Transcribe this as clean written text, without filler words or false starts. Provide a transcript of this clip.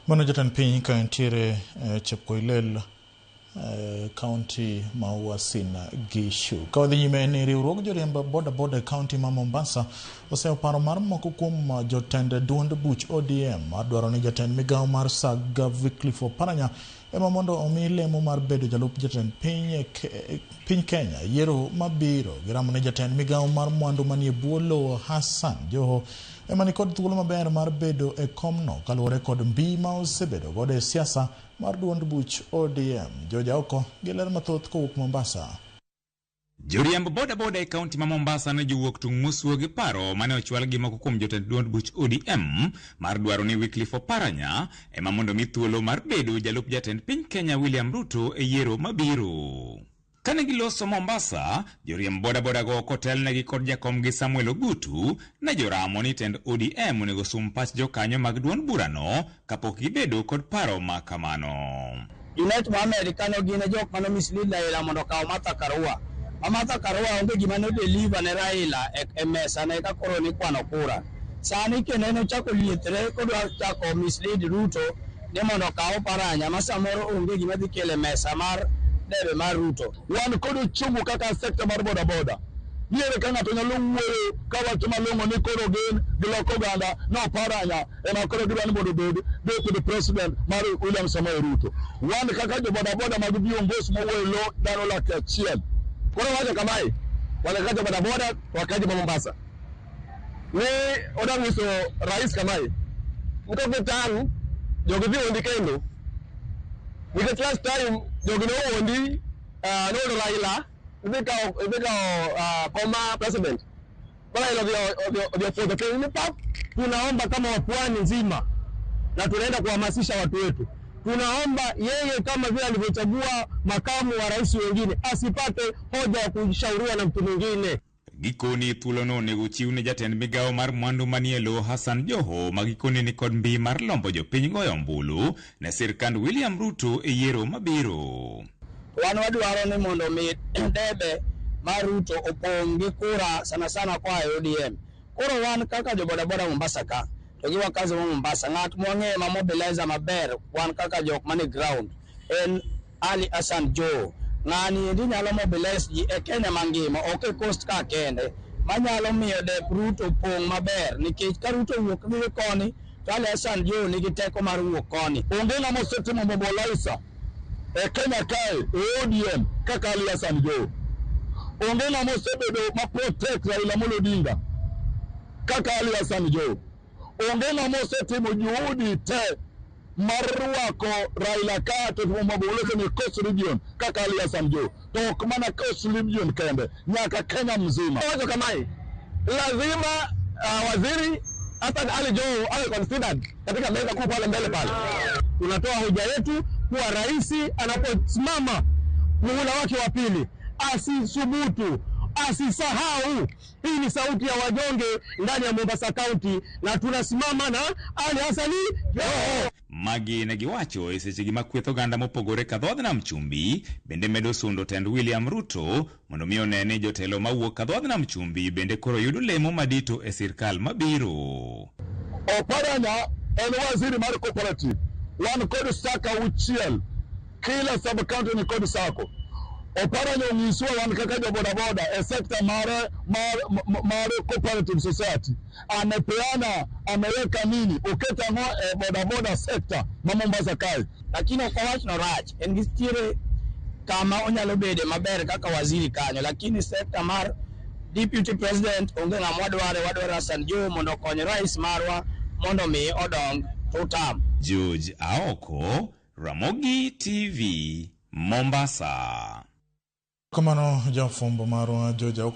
Mano jatend piny ka entiere Chepkoilel, kaunti ma Uasin Gishu. Ka wadhi nyime ni riwruog joriemb boda boda e kaunti ma Mombasa oseyo paro mar moko kuom jotend duond buch ODM mar dwaro ni jatend migawo mar Saga Wycliffe Oparanya ema mondo omi lemo mar bedo jalup jatend piny, piny Kenya yiero mabiro. Giramo ni jatend migawo mar mwandu manie bwo lowo Hassan Joho ema nikod thuolo maber mar bedo e komno kaluwore kod mbi ma osebedo godo e siasa mar duond buch ODM. George Aoko gi ler mathoth kowuok Mombasa. Joriemb bodaboda e kaunti ma Mombasa ne jowuok tung' mosuo gi paro mane ochwal gi moko kuom jotend duond buch ODM mar dwaro ni Wycliffe Oparanya ema mondo mi thuolo mar bedo jalup jatend piny Kenya William Ruto e yiero mabiro. Kane giloso Mombasa, joriemb bodaboda go kotelnegi kod jakomgi Samuel Ogutu ne joramo ni tend ODM onego sum pach jokanyo mag duond burano kapok gibedo kod paro ma kamano. Junet Mohamed kanyo gin e jok mane mislead Raila mondo okaw Martha Karua. Ma Martha Karua onge gima ne deliver ne Raila e mesa ne ka koro nikwano kura. Sani kendo en ochako liethre kodwa chako mislead Ruto ni mondo okaw Oparanya ma samoro onge gima dhi kelo e mesa mar debe mar Ruto. Wan kod uchungu kaka sekta mar bodaboda. Ni ere ka ng'ato nyalo wuoyo kawacho malong'o ni koro gin giloko oganda ni Oparanya ema koro gidwa ni mondo obed deputy president mar William Samoei Ruto. Wan kaka jo bodaboda mag viongozi mowuoyo e lo dhano laki achiel. Koro wacho kamae, wan kaka jo bodaboda to wakaji ma Mombasa. Ni odwa nyiso rais kamae, ni kok gitang' jogi dhi wuondi kendo. Nikech last time jogi nowuondi, nowuondo Raila idhi kawo kom ma president. Koro Raila odhi opodho piny ni pap. Tunaomba kama wapwani nzima na tunaenda kuhamasisha watu wetu, tunaomba yeye kama vile alivyochagua makamu wa rais wengine asipate hoja ya kushauriwa na mtu mwingine. Gikoni thuolono onego chiw ne jatend migawo mar mwandu manie lowo Hassan Joho ma gikone ni kod mbi mar lombo jopiny goyo ombulu ne sirkand William Ruto e yiero mabiro. Wan wadwaro ni mondo mi debe mar Ruto opong' gi kura sana sana koa e ODM. Koro wan kaka jo bodaboda Mombasa ka to gi wakazi ma Mombasa, ng'at mwang'eyo ma mobilizer maber wan kaka jok mane ground en Ali Hassan Joho. Ng'ani endi nyalo mobilize ji e Kenya mangima, ok e coast ka kende, manyalo miyo dep Ruto pong' maber nikech ka Ruto wuok dhi koni to Ali Hassan Joho nigi teko mar wuok koni. Onge ng'ama osetimo mobilizer e Kenya kae e ODM kaka Ali Hassan Joho. Onge ng'ama osebedo ma protect Raila Amolo Odinga kaka Ali Hassan Joho. Onge ng'ama osetimo juhudi te mar rwako Raila ka to timo mobilization e Coast Region kaka Ali Hassan Joho. To ok mana Coast Region kende, nyaka Kenya mzima. Wacho kamae, lazima waziri Hassan Ali Joho awe considered katika meza kuu pale mbele pale. Tunatoa hoja yetu kuwa rais anaposimama muhula wake wa pili asisubutu, asisahau. Hii ni sauti ya wanyonge ndani ya Mombasa County na tunasimama na Ali Hassan Joho. Magi ne giwacho e sechegi ma kweth oganda mopogore ka dhodh nam chumbi bende medo sundo tend William Ruto mondo mi one ni jotelo mawuok ka dhodh nam chumbi bende koro yudo lemo madito e sirkal mabiro. Oparanya en waziri mar cooperative. Wan kod SACCO auchiel. Kila sub county ni kod SACCO. Oparanya onyiswa wan kaka jo bodaboda e sekta mar cooperative society. Amepeana, ameweka nini? Oketo ang'o e bodaboda sector ma Mombasa kae? Lakini ok awach norach, en gi kama onyalo bede maber kaka waziri kanyo, lakini sekta mar deputy president onge ng'ama wadware, wadwaro Hassan Joho mondo okony rais marwa mondo mi odong two term. George Aoko, Ramogi TV, Mombasa. Kamano jafwambo marwa George Aoko.